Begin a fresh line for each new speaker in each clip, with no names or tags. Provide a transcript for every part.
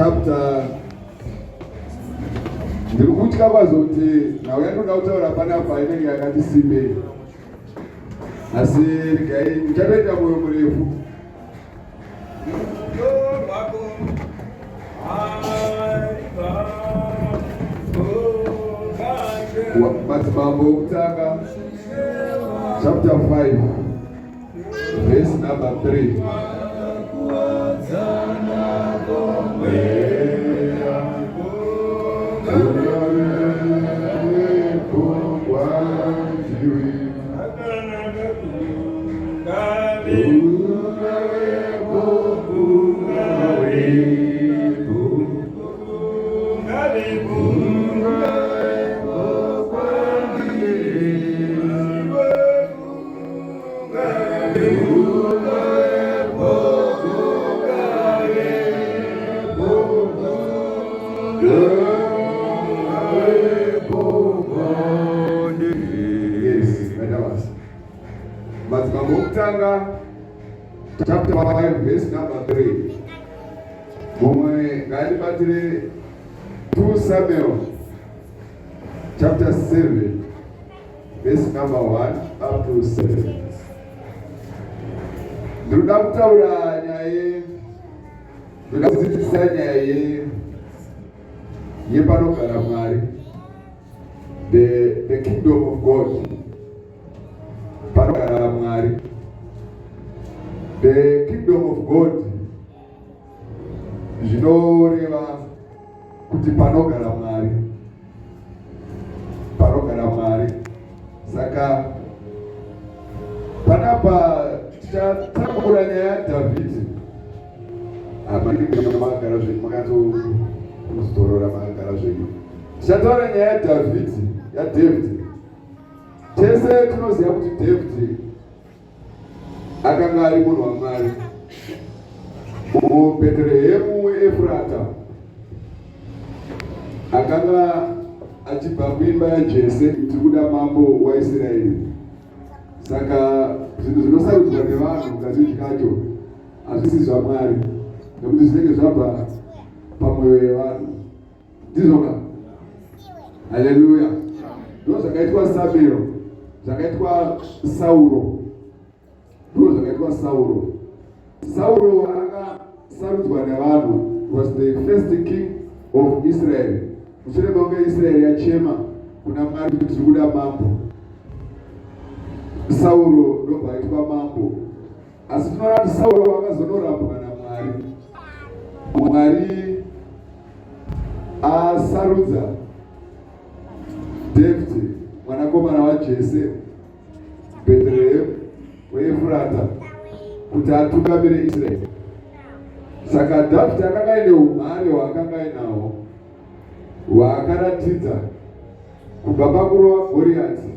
Chapter ndiri kutya kwazvo kuti nhau yandinoda kutaura panapa inenge yakati simbei, asi regai ndichatoita mwoyo murefu. Madzimambo okutanga chapter 5 verse number 3. Madzimambo okutanga chapter 5 verse number 3. Mumwe ngaandibatire 2 Samuel chapter 7 verse number 1 up to 7. Ndinoda kutaura nyaya, ndinoda kudzidzisa nyaya yepanogara Mwari, the kingdom of God, panogara Mwari, the kingdom of God zvinoreva kuti panogara Mwari, panogara Mwari. Saka panapa tichatangura nyaya yaDhavhidhi. Makagara zvenyu, makatozorora, makagara zvenyu. Tichataura nyaya yaDhavhidhi, yaDavid. Tese tinoziva kuti David akanga ari munhu waMwari muBheterehemu weEfurata, akanga achibva kuimba yaJese. Tiri kuda mambo waIsraeri. Saka zvinhu zvinosarudzwa nevanhu kazhinji kacho hazvisi zvaMwari, nekuti zvinenge zvabva pamwoyo yevanhu. Ndizvoka? Haleluya! Ndo zvakaitwa Samuel, zvakaitwa Sauro, ndo zvakaitwa Sauro. Sauro akasarudzwa nevanhu, was the first king of Israel. Mushure mekunge Israeri yachema kuna Mwari kuti tiri kuda mambo, Sauro ndobva aitwa mambo. Asi tinoona kuti Sauro akazonorambwa naMwari. Mwari asarudza David mwanakomana waJese, Bethlehem weEfurata, kuti atungamire Israeri. Saka David akanga aine umhare hwaakanga ainawo, hwaakaratidza kubva pakurova Goriati.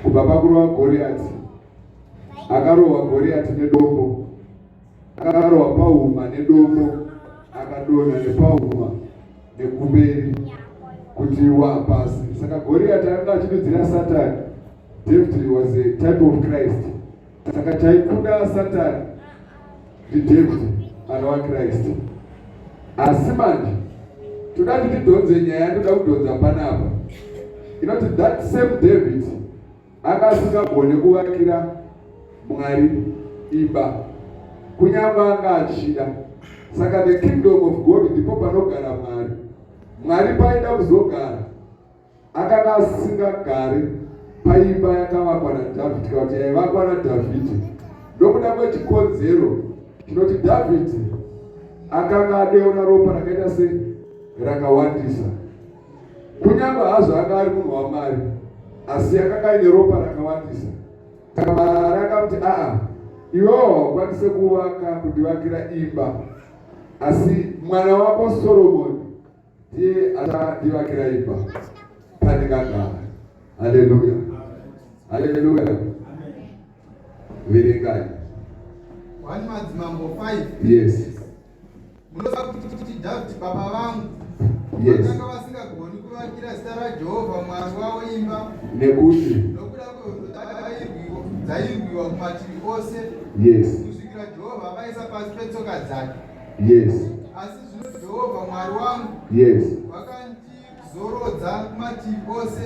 Kubva pakurova Goriati, akarohwa Goriati nedombo, akarohwa pahuma nedombo, akadonha nepahuma nekumberi kuti wa pasi. Saka Goriati akanga achidudzira Satani. David was a type of Christ. Saka chaikunda Satani ndiDavid anova Christ. Asi manje toda kuti tidhonze nyaya yandoda kudhonza panapa inoti that same David anga asingagone kuvakira Mwari imba kunyange anga achida. Saka the kingdom of God ndipo panogara Mwari. Mwari paida kuzogara akanga asingagari paimba yakavakwa naDhavhidhi, kana kuti yaivakwa naDhavhidhi, nokuda kwechikonzero chinoti Dhavhidhi akanga adeura ropa rakaita se rakawandisa. Kunyange hazvo anga ari munhu waMwari, asi akanga aine ropa rakawandisa. Saka Mwari akamuti, aa, iwewo haukwanise kuvaka kundivakira imba, asi mwana wako Soromoni ndiye achandivakira imba pandingagara. Haleluya, haleluya. Verengai
1 Madzimambo 5.
Yes.
Munoziva kuti Dhavhidhi baba vangu vakanga vasingagoni kuvakira zita raJehovha Mwari wavo imba,
nekuti
nokuda kwehondo dzairwiwa kumativi ose, kusvikira Jehovha avaisa pasi petsoka dzake.
Yes.
Asi zvino Jehovha Mwari wangu wakandizorodza kumativi ose.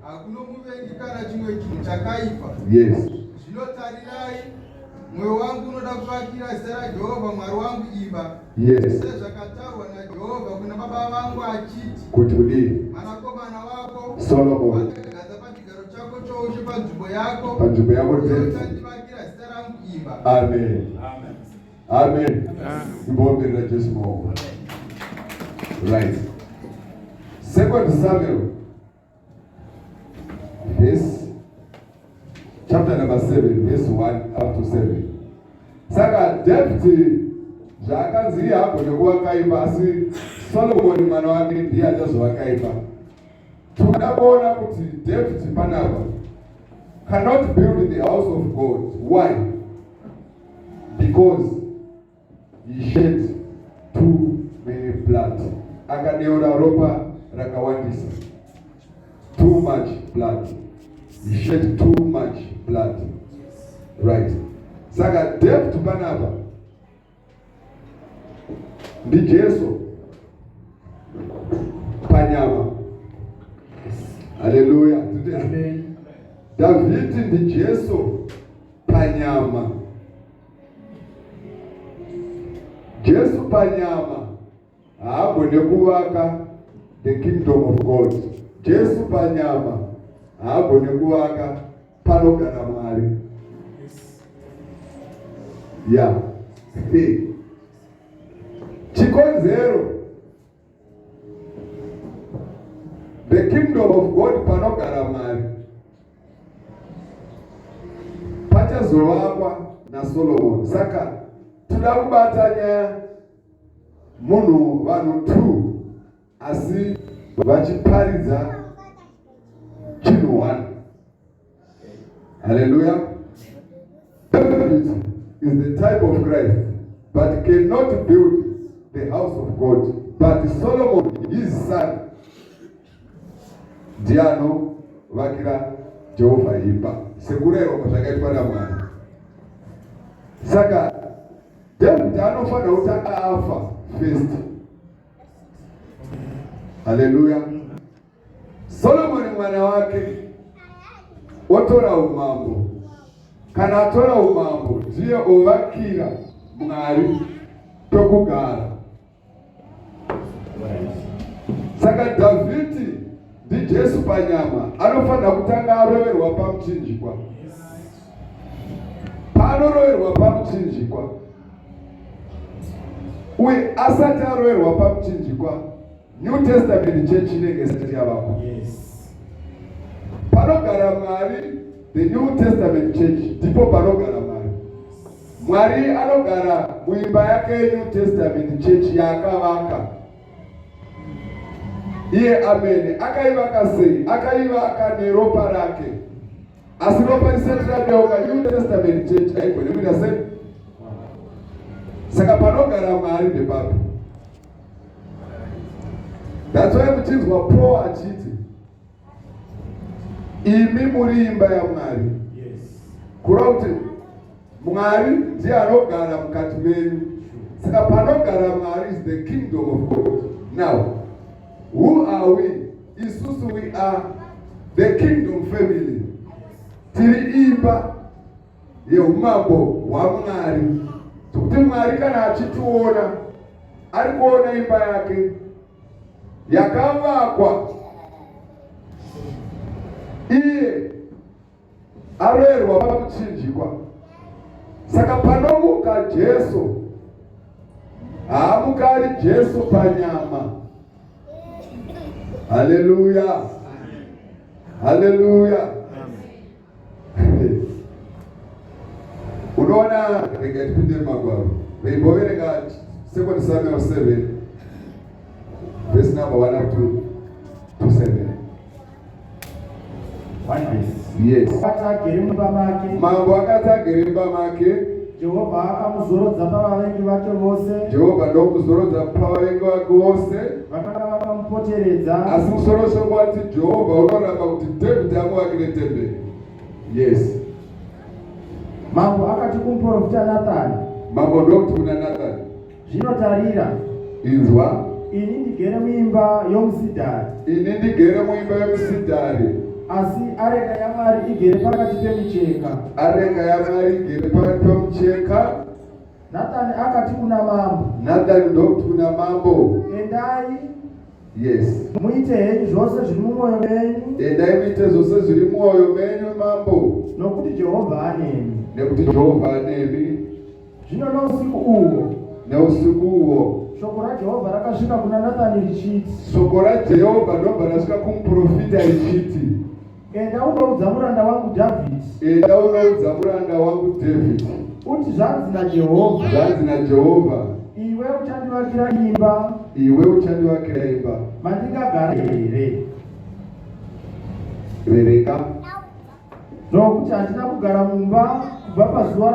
Hakuno muvengi kana chimwe chinhu chakaipa. Zvino tarirai, mwoyo wangu unoda kuvakira zita raJehovha Mwari wangu imba. Sezvakataurwa naJehovha kuna baba vangu achiti,
Kuti kudii?
Mwanakomana wako
Solomon
wandakagadza pachigaro chako choushe panzvimbo yako,
panzvimbo yako
uye
David.
uchandivakira zita rangu imba.
Amen. Amen. Imboomberera Jesu maoko. Right. Second Samuel, verse chapter number 7, verse 1 up to 7. Saka David zvaakanzi iye haagone kuvaka imba, asi Solomon mwana wake ndiye achazovaka imba. Tinoda kuona kuti David panapa cannot build the house of God. Why? Because he shed too many blood. Akadeura ropa rakawandisa. Too much blood. He shed too much blood. Right. Saka David panapa ndiJesu panyama. Haleluya. Dhavhidhi ndiJesu panyama. Jesu panyama haagone kuvaka the kingdom of God. Jesu panyama haagone kuvaka panogara Mwari. Yeah. Hey. Chikonzero, the kingdom of God, panogara Mwari, pachazovakwa naSolomon. Saka toda kubata nyaya munhu vanhu two asi vachiparidza chinhu one. Hallelujah. David is the type of Christ, but cannot build the house of God. But Solomon, his son, ndiye anovakira Jehovha imba sekurayirwa kwazvakaitwa naMwari. Saka David anofanira kutanga afa first. Haleluya. Solomoni mwana wake otora umambo. Kana atora umambo, ndiye ovakira Mwari pekugara. Saka Dhavhidhi ndiJesu panyama, anofanira kutanga aroverwa pamuchinjikwa. Paanoroverwa pamuchinjikwa, uye asati aroverwa pamuchinjikwa, New Testament Church inenge isati yavakwa. Panogara Mwari, the New Testament Church, ndipo panogara Mwari. Mwari anogara muimba yake New Testament Church yaakavaka iye amene. Akaivaka sei? Akaivaka neropa rake. Asi ropa risati radeuka, New Testament Church haigoni kuita sei? Saka panogara Mwari ndepapi? That's why muchinzwa Paul achiti, imi muri imba yaMwari. Kureva kuti Mwari ndiye anogara mukati menyu. Saka panogara Mwari is the kingdom of God. Now, who are we? Isusu, we are the kingdom family. Tiri imba yeumambo hwaMwari. Sokuti Mwari kana achitiona, ari kuona imba yake yakavakwa iye aroverwa pamuchinjikwa. Saka panomuka Jesu, haamuka ari Jesu panyama. Haleluya, haleluya. Unoona, rega tipinde mumagwaro. Reimboverenga Second Samuel 7 verse number 1 up to 7.
One verse.
Yes.
Akati agere mumba make,
Mambo akati agere mumba make,
Jehovha akamuzorodza pavavengi vake vose
Jehovha ndokuzorodza pavavengi vake vose.
Vakanga vakamupoteredza.
Asi musoro weshoko wati Jehovha unoramba kuti David amuvakire temberi. Yes.
Mambo akati kumuprofita Nathani,
Mambo ndokuti kuna Nathani,
Zvino tarira,
Inzwa,
ini ndigere muimba yomusidhari,
ini ndigere muimba yomusidhari,
asi areka yaMwari igere pakati pemicheka.
Areka yaMwari igere pakati pemucheka.
Nathani akati kuna mambo,
Nathani ndokuti kuna mambo,
endai
Yes.
muite henyu zvose zviri mumwoyo menyu,
Endai muite zvose zviri mumwoyo menyu, mambo,
nokuti Jehovha anemi.
Nekuti Jehovha anemi.
Zvino nousiku uhwo,
Neusiku uhwo,
shoko raJehovha rakasvika kuna Nathani richiti,
shoko raJehovha ndobva rasvika kumuprofita richiti,
enda unoudza muranda wangu Dhavhidhi,
enda unoudza muranda wangu David,
uti zvanzi naJehovha,
zvanzi naJehovha,
iwe uchandivakira imba
iwe uchandivakira imba
mandingagara here?
Verenga.
Nokuti handina kugara mumba kubva pazuva